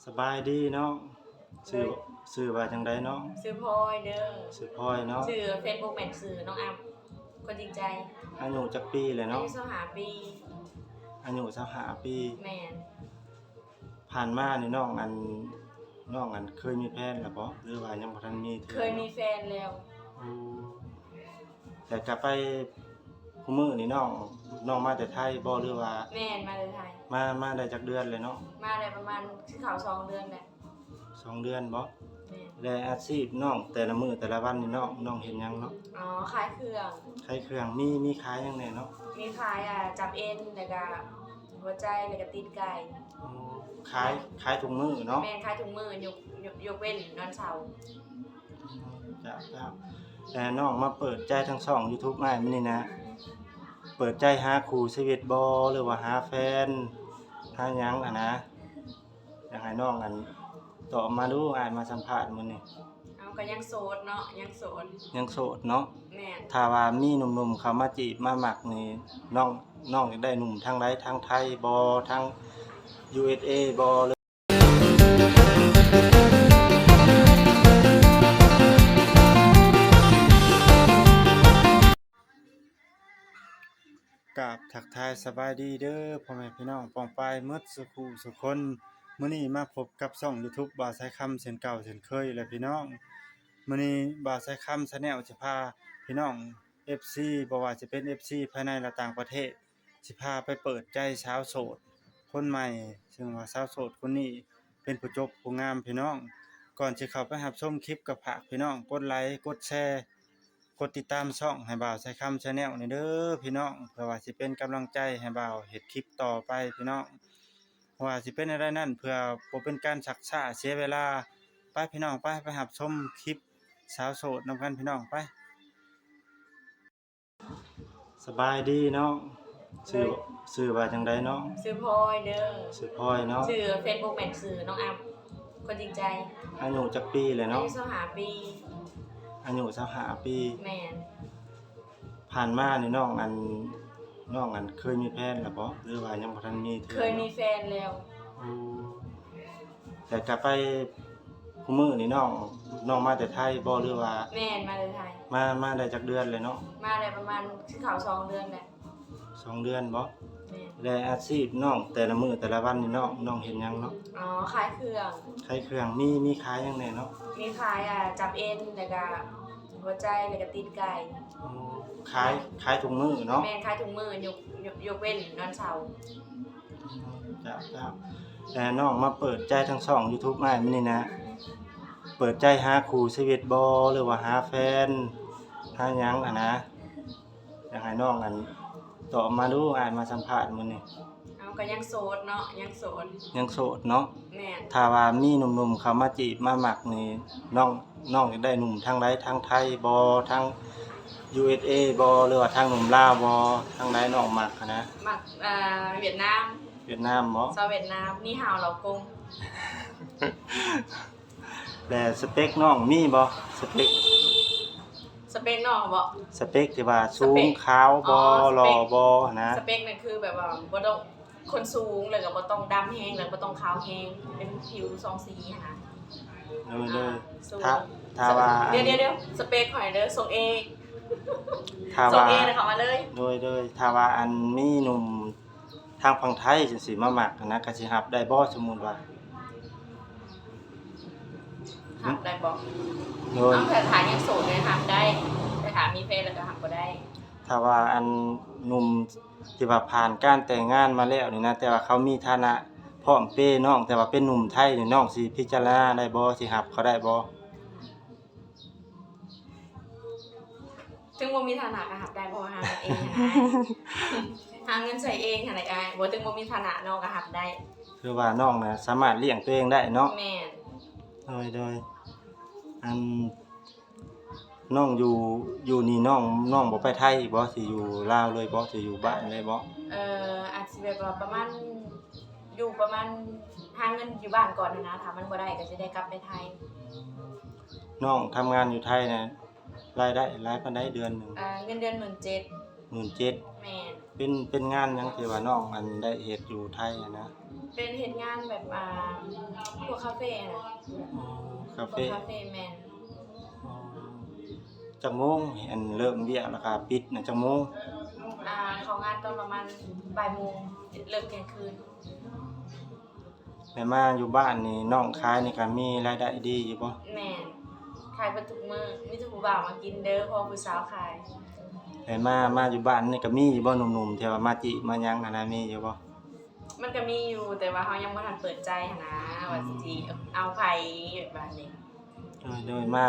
ສະບາຍດີນ້ອງ ຊື່ ໂດຍ ຊື່ວ່າຈັ່ງໃດນ້ອງ? ຊື່ພອຍເດີ. ຊື່ພອຍເນາະ. ຊື່ເຟສບຸກແມ່ນຊື່ນ້ອງອຳ ຄົນຈິງໃຈ. ອາຍຸຈັກປີແລ້ວ ອາຍຸ ເນາະ? ຊາວຫ້າປີ. ອາຍຸຊາວຫ້າປີ. ແມ່ນ. ຜ່ານມານີ້ນ້ອງອັນ ນ້ອງອັນເຄີຍມີແຟນແລ້ວບໍ່ ຫຼືວ່າຍັງບໍ່ທັນມີເທື່ອ? ເຄີຍມີແຟນແລ້ວ. ໂອ້ ແຕ່ກະໄປ ຄຸມື້ນີ້ນ້ອງ ນ້ອງມາແຕ່ໄທບໍ່ ຫຼືວ່າ? ແມ່ນ ມາແຕ່ໄທ. ມາ ມາໄດ້ຈັກເດືອນແລ້ວເນາະ? ມາໄດ້ປະມານ ຊິເຂົ້າສອງເດືອນແລ້ວ. ສອງເດືອນບໍ່? ແມ່ນ. ແລະອາຊີບນ້ອງແຕ່ລະມື້ແຕ່ລະວັນນີ້ນ້ອງ ນ້ອງເຮັດຫຍັງເນາະ? ອໍ ຂາຍເຄື່ອງ. ຂາຍເຄື່ອງ ມີ ມີຂາຍຫຍັງແດ່ເນາະ? ມີຂາຍ ອ່າ ຈັບເອັນ ແລ້ວກະຫົວໃຈ ແລ້ວກະຕີນໄກ່. ອໍ ຂາຍ ຂາຍທຸກມື້ເນາະ? ແມ່ນ ຂາຍທຸກມື້ ຍົກ ຍົກ ຍົກເວັ້ນວັນເສົາ. ເຈົ້າ ເຈົ້າ. ແຕ່ນ້ອງມາເປີດໃຈທາງຊ່ອງຢູທູບອ້າຍມື້ນີ້ນະ ເປີດໃຈຫາຄູ່ຊີວິດບໍ່ ຫຼືວ່າຫາແຟນ ຫາຫຍັງຫັ້ນນະ? ຢາກໃຫ້ນ້ອງອັນຕອບມາດູ ອ້າຍມາສຳພາດມື້ນີ້. ເອົາ ກໍຍັງໂສດເນາະ ຍັງໂສດ. ຍັງໂສດເນາະ? ແມ່ນ. ຖ້າວ່າມີໜຸ່ມໆເຂົ້າມາຈີບມາມັກນີ້ ນ້ອງ ນ້ອງຢາກໄດ້ໜຸ່ມທາງໃດ ທາງໄທບໍ່ ທາງຢູເອັສເອບໍ່ ຫຼື? ກາບທັກທາຍສະບາຍດີເດີພໍ່ແມ່ພີ່ນ້ອງປ້ອງປາຍໝົດສູ່ຄູ່ສູ່ຄົນ. ມື້ນີ້ມາພົບກັບຊ່ອງຢູທູບບ່າວສາຍຄຳເຊັ່ນເກົ່າເຊັ່ນເຄີຍແຫຼະພີ່ນ້ອງ. ມື້ນີ້ບ່າວສາຍຄຳແຊນແນວຈະພາພີ່ນ້ອງເອັຟຊີ ບໍ່ວ່າຈະເປັນເອັຟຊີພາຍໃນ ແລະ ຕ່າງປະເທດ ຊິພາໄປເປີດໃຈສາວໂສດຄົນໃໝ່ ເຊິ່ງວ່າສາວໂສດຄົນນີ້ເປັນຜູ້ຈົບຜູ້ງາມພີ່ນ້ອງ. ກ່ອນຊິເຂົ້າໄປຮັບຊົມຄລິບ ກໍຝາກພີ່ນ້ອງກົດໄລ ກົດແຊ ກົດຕິດຕາມຊ່ອງໃຫ້ບ່າວສາຍຄຳແຊນແນວນີ້ເດີພີ່ນ້ອງ ເພື່ອວ່າຊິເປັນກຳລັງໃຈໃຫ້ບ່າວເຮັດຄລິບຕໍ່ໄປພີ່ນ້ອງ. ວ່າຊິເປັນແນວໃດນັ້ນ ເພື່ອບໍ່ເປັນການຊັກຊ້າເສຍເວລາ ໄປພີ່ນ້ອງ ໄປ ໄປຮັບຊົມຄລິບສາວໂສດນຳກັນພີ່ນ້ອງ ໄປ. ສະບາຍດີນ້ອງ. ຊື່ ໂດຍ ຊື່ວ່າຈັ່ງໃດນ້ອງ? ຊື່ພອຍເດີ. ຊື່ພອຍເນາະ. ຊື່ເຟສບຸກແມ່ນຊື່ນ້ອງອຳ ຄົນຈິງໃຈ. ອາຍຸຈັກປີແລ້ວ ອາຍຸ ເນາະ? ຊາວຫ້າປີ. ອາຍຸຊາວຫ້າປີ. ແມ່ນ. ຜ່ານມານີ້ນ້ອງອັນ ນ້ອງອັນເຄີຍມີແຟນແລ້ວບໍ່ ຫຼືວ່າຍັງບໍ່ທັນມີເທື່ອ? ເຄີຍມີແຟນແລ້ວ. ໂອ້ ແຕ່ກະໄປ ຄຸມື້ນີ້ນ້ອງ ນ້ອງມາແຕ່ໄທບໍ່ ຫຼືວ່າ? ແມ່ນ ມາແຕ່ໄທ. ມາ ມາໄດ້ຈັກເດືອນແລ້ວເນາະ? ມາໄດ້ປະມານ ຊິເຂົ້າສອງເດືອນແລ້ວ. ສອງເດືອນບໍ່? ແມ່ນ. ແລະອາຊີບນ້ອງແຕ່ລະມື້ແຕ່ລະວັນນີ້ນ້ອງ ນ້ອງເຮັດຫຍັງເນາະ? ອໍ ຂາຍເຄື່ອງ. ຂາຍເຄື່ອງ ມີ ມີຂາຍຫຍັງແດ່ເນາະ? ມີຂາຍ ອ່າ ຈັບເອັນ ແລ້ວກະຫົວໃຈ ແລ້ວກະຕີນໄກ່. ອໍ ຂາຍ ຂາຍທຸກມື້ເນາະ? ແມ່ນ ຂາຍທຸກມື້ ຍົກ ຍົກ ຍົກເວັ້ນວັນເສົາ. ເຈົ້າ ເຈົ້າ. ແຕ່ນ້ອງມາເປີດໃຈທາງຊ່ອງຢູທູບອ້າຍມື້ນີ້ນະ ເປີດໃຈຫາຄູ່ຊີວິດບໍ່ ຫຼືວ່າຫາແຟນ ຫາຫຍັງຫັ້ນນະ? ຢາກໃຫ້ນ້ອງອັນຕອບມາດູ ອ້າຍມາສຳພາດມື້ນີ້. ເອົາ ກໍຍັງໂສດເນາະ ຍັງໂສດ. ຍັງໂສດເນາະ? ແມ່ນ. ຖ້າວ່າມີໜຸ່ມໆເຂົ້າມາຈີບມາມັກນີ້ ນ້ອງ ນ້ອງຢາກໄດ້ໜຸ່ມທາງໃດ ທາງໄທບໍ່ ທາງຢູເອັສເອບໍ່ ຫຼືວ່າທາງໜຸ່ມລາວບໍ່ ທາງໃດນ້ອງມັກຫັ້ນນະ? ມັກ ອ່າ ຫວຽດນາມ. ຫວຽດນາມບໍ່? ຊາວຫວຽດນາມ ນີ້ຮາວເຫຼົ່າກົງ. ແລະສະເປັກນ້ອງມີບໍ່? ສະເປັກ ສະເປັກນ້ອງບໍ? ສະເປັກທີ່ວ່າສູງ ສະເປັກ ຂາວບໍ່ ອໍ ຫຼໍ່ບໍ່ນະ? ສະເປັກນັ້ນຄືແບບວ່າບໍ່ຕ້ອງ ຄົນສູງ ແລ້ວກໍບໍ່ຕ້ອງດຳແຮງ ແລ້ວກໍບໍ່ຕ້ອງຂາວແຮງ ເປັນຜິວສອງສີຫັ້ນນະ. ໂດຍ ໂດຍ. ອ່າ ສູງ ຖ້າ ຖ້າວ່າ ດຽວ ດຽວ ດຽວ ສະເປັກຂ້ອຍເດີ ຊົງເອ ຊົງເອ ແລ້ວເຂົ້າມາເລີຍ. ໂດຍ ໂດຍ. ຖ້າວ່າອັນມີໜຸ່ມ ທາງຝັ່ງໄທຈັ່ງຊີ້ມາມັກຫັ້ນນະ ກະຊິຮັບໄດ້ບໍ່ ສົມມຸດວ່າ? ຮັບໄດ້ບໍ່? ໂດຍ. ເອົາ ແຕ່ຖ້າຍັງໂສດນີ້ຮັບໄດ້ ແຕ່ຖ້າມີແຟນແລ້ວກະຮັບບໍ່ໄດ້. ຖ້າວ່າອັນໜຸ່ມທີ່ວ່າຜ່ານການແຕ່ງງານມາແລ້ວນີ້ນະ ແຕ່ວ່າເຂົາມີຖານະພ້ອມເປນ້ອງ ແຕ່ວ່າເປັນໜຸ່ມໄທນີ້ ນ້ອງຊິພິຈາລະນາໄດ້ບໍ່? ຊິຮັບເຂົາໄດ້ບໍ່? ເຖິງບໍ່ມີຖານະກໍຮັບໄດ້ ເພາະວ່າຫາເງິນເອງຫັ້ນນະອ້າຍ ຫາເງິນໃຊ້ເອງຫັ້ນແຫຼະອ້າຍ ບໍ່ ເຖິງບໍ່ມີຖານະນ້ອງກໍຮັບໄດ້. ຄືວ່ານ້ອງນະສາມາດລ້ຽງຕົວເອງໄດ້ເນາະ? ແມ່ນ. ໂດຍ ໂດຍ. ອັນ ນ້ອງຢູ່ ຢູ່ນີ້ນ້ອງ ນ້ອງບໍ່ໄປໄທອີກບໍ່? ຊິຢູ່ລາວເລີຍບໍ່? ຊິຢູ່ບ້ານເລີຍບໍ່? ເອີ ອາດຊິແບບວ່າປະມານ ຢູ່ປະມານ ຫາເງິນຢູ່ບ້ານກ່ອນຫັ້ນນະ ຖ້າມັນບໍ່ໄດ້ກໍຊິໄດ້ກັບໄປໄທ. ນ້ອງທຳງານຢູ່ໄທນະ ລາຍໄດ້ຫຼາຍປານໃດເດືອນໜຶ່ງ? ເອີ ເງິນເດືອນໝື່ນເຈັດ. ໝື່ນເຈັດ. ແມ່ນ. ເປັນ ເປັນງານຫຍັງທີ່ວ່ານ້ອງອັນໄດ້ເຮັດຢູ່ໄທຫັ້ນນະ? ເປັນເຮັດງານແບບ ອ່າ ພວກຄາເຟຫັ້ນນະ. ອໍ ຄາເຟ. ພວກຄາເຟ ແມ່ນ. ອໍ ຈັກໂມງ ອັນເລີ່ມວຽກແລ້ວກະປິດນະ ຈັກໂມງ? ອ່າ ເຂົ້າງານຕອນປະມານບ່າຍໂມງ ເລີກທ່ຽງຄືນ. ແລ້ວມາຢູ່ບ້ານນີ້ ນ້ອງຂາຍນີ້ກະມີລາຍໄດ້ດີຢູ່ບໍ່? ແມ່ນ ຂາຍເບິດທຸກມື້ ມີແຕ່ຜູ້ບ່າວມາກິນເດີ ເພາະວ່າຜູ້ສາວຂາຍ. ແລ້ວມາ ມາຢູ່ບ້ານນີ້ກະມີຢູ່ບໍ່ ໜຸ່ມໆ ທີ່ວ່າມາຈີບມາຫຍັງຫັ້ນນະ ມີຢູ່ບໍ່? ມັນກະມີຢູ່ ແຕ່ວ່າເຮົາຍັງບໍ່ທັນເປີດໃຈຫັ້ນນະ ອືມ ວ່າຊິເອົາໃຜແບບນີ້. ໂດຍ ໂດຍ ມາ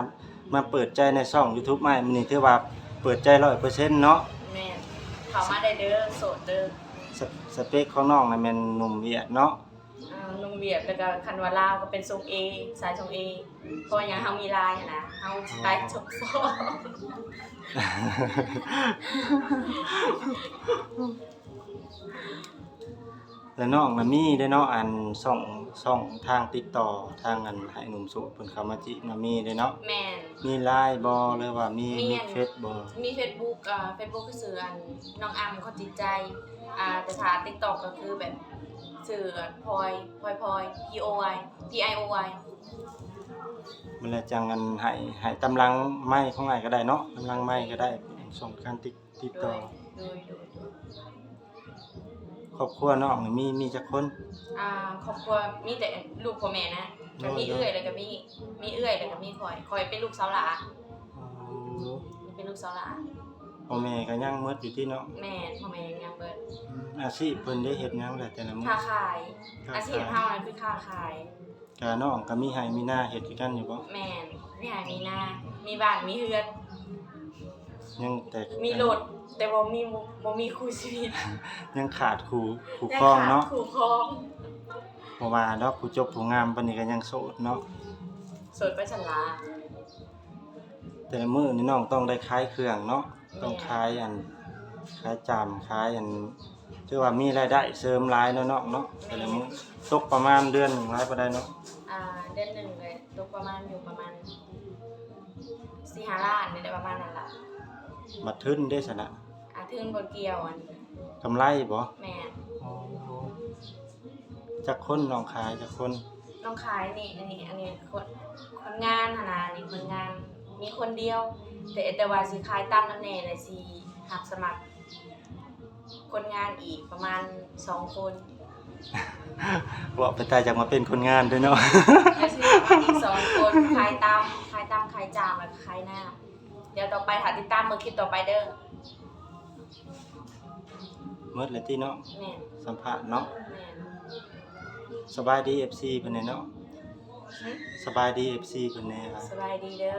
ມາເປີດໃຈໃນຊ່ອງຢູທູບອ້າຍມື້ນີ້ ຖືວ່າເປີດໃຈຮ້ອຍເປີເຊັນເນາະ. ແມ່ນ ເຂົ້າມາໄດ້ເດີ ໂສດເດີ. ສະ ສະເປັກຂອງນ້ອງນະແມ່ນໜຸ່ມຫວຽດເນາະ. ອ່າ ໜຸ່ມຫວຽດ ແລ້ວກະຄັນວ່າລາວກະເປັນຊົງເອ ສາຍຊົງເອ ເພາະວ່າຫຍັງ ເຮົາມີລາຍຫັ້ນນະ ເຮົາສະໄຕລ໌ຊົງຊອກ. ແລະ ນ້ອງນະມີເດ້ເນາະ ອັນ ຊ່ອງ ຊ່ອງທາງຕິດຕໍ່ ທາງອັນໃຫ້ໜຸ່ມໂສດເພິ່ນເຂົ້າມາຈີບນະ ມີເດ້ເນາະ. ແມ່ນ. ມີລາຍບໍ່ ຫຼືວ່າມີ ມີ ມີເຟສບໍ່? ມີເຟສບຸກ ເຟສບຸກກະຊື່ອັນ ນ້ອງອຳ ຄົນຈິດໃຈ ອ່າ ແຕ່ຖ້າຕິກຕັອກກະຄືແບບຊື່ພອຍ ພອຍ ພອຍ ພີໂອວາຍ ພີໄອໂອວາຍ. ແລ້ວຈັ່ງອັນໃຫ້ ໃຫ້ຕາມຫຼັງໄມຂອງອ້າຍກະໄດ້ເນາະ ຕາມຫຼັງໄມກະໄດ້ ຊ່ອງທາງຕິດ ຕິດຕໍ່. ໂດຍ ໂດຍ ໂດຍ ໂດຍ. ຄອບຄົວນ້ອງນີ້ມີ ມີຈັກຄົນ? ອ່າ ຄອບຄົວມີແຕ່ລູກພໍ່ແມ່ນະ ກະມີເອື້ອຍ ແລ້ວກະມີ ມີເອື້ອຍ ແລ້ວກະມີຂ້ອຍ ຂ້ອຍເປັນລູກສາວຫຼ້າ. ອໍ ເປັນລູກສາວຫຼ້າ. ພໍ່ແມ່ກະຍັງໝົດຢູ່ຕິເນາະ? ແມ່ນ ພໍ່ແມ່ຍັງໝົດ. ອືມ ອາຊີບເພິ່ນໄດ້ເຮັດຫຍັງແຫຼະແຕ່ລະມື້? ຄ້າຂາຍ. ອາຊີບເຮົານະຄືຄ້າຂາຍ. ກະນ້ອງກະມີໄຮ່ມີນາເຮັດຄືກັນຢູ່ບໍ່? ແມ່ນ ມີໄຮ່ມີນາ ມີບ້ານມີເຮືອນ ຍັງແຕ່ ມີລົດ ແຕ່ບໍ່ມີ ບໍ່ມີຄູ່ຊີວິດ ຍັງຂາດຄູ່ ຄູ່ຄອງເນາະ. ຍັງຂາດຄູ່ຄອງ. ບໍ່ວ່າດອກ ຜູ້ຈົບຜູ້ງາມປານນີ້ກະຍັງໂສດເນາະ ໂສດໄປຊັ້ນລະ. ແຕ່ລະມື້ນີ້ນ້ອງຕ້ອງໄດ້ຂາຍເຄື່ອງເນາະ. ແມ່ນ. ຕ້ອງຂາຍອັນ ຂາຍຈາມ ຂາຍອັນ ຖືວ່າມີລາຍໄດ້ເສີມຫຼາຍເນາະນ້ອງເນາະ. ແມ່ນ. ແຕ່ລະມື້ຕົກປະມານເດືອນໜຶ່ງຫຼາຍປານໃດເນາະ? ອ່າ ເດືອນໜຶ່ງກະຕົກປະມານຢູ່ປະມານສີ່ຫ້າລ້ານນີ້ແຫຼະ ປະມານນັ້ນລະ. ບາດທຶນເດຊັ້ນນະ? ອ່າ ທຶນບໍ່ກ່ຽວ ອັນ ກຳໄລບໍ? ແມ່ນ. ອໍ ຈັກຄົນ ນ້ອງຂາຍຈັກຄົນ? ນ້ອງຂາຍນີ້ ອັນນີ້ ອັນນີ້ຄົນ ຄົນງານຫັ້ນນະ ນີ້ຄົນງານມີຄົນດຽວ ແຕ່ ແຕ່ວ່າຊິຂາຍຕຳນຳແດ່ ແລະ ຊິຮັບສະໝັກຄົນງານອີກປະມານສອງຄົນ. ເວົ້າໄປຕາຍຢາກມາເປັນຄົນງານເດ້ເນາະ. ແລ້ວຊິຮັບມາອີກສອງຄົນ ຂາຍຕຳ ຂາຍຕຳ ຂາຍຈາມ ແລ້ວກະຂາຍນ້ຳ. ດຽວຕໍ່ໄປຖ້າຕິດຕາມເບິ່ງຄລິບຕໍ່ໄປເດີ. ໝົດແລ້ວຕິເນາະ? ແມ່ນ. ສຳພາດເນາະ? ແມ່ນ. ສະບາຍດີເອັຟຊີເພິ່ນແດ່ເນາະ. ຫຶ? ສະບາຍດີເອັຟຊີເພິ່ນແດ່. ສະບາຍດີເດີ.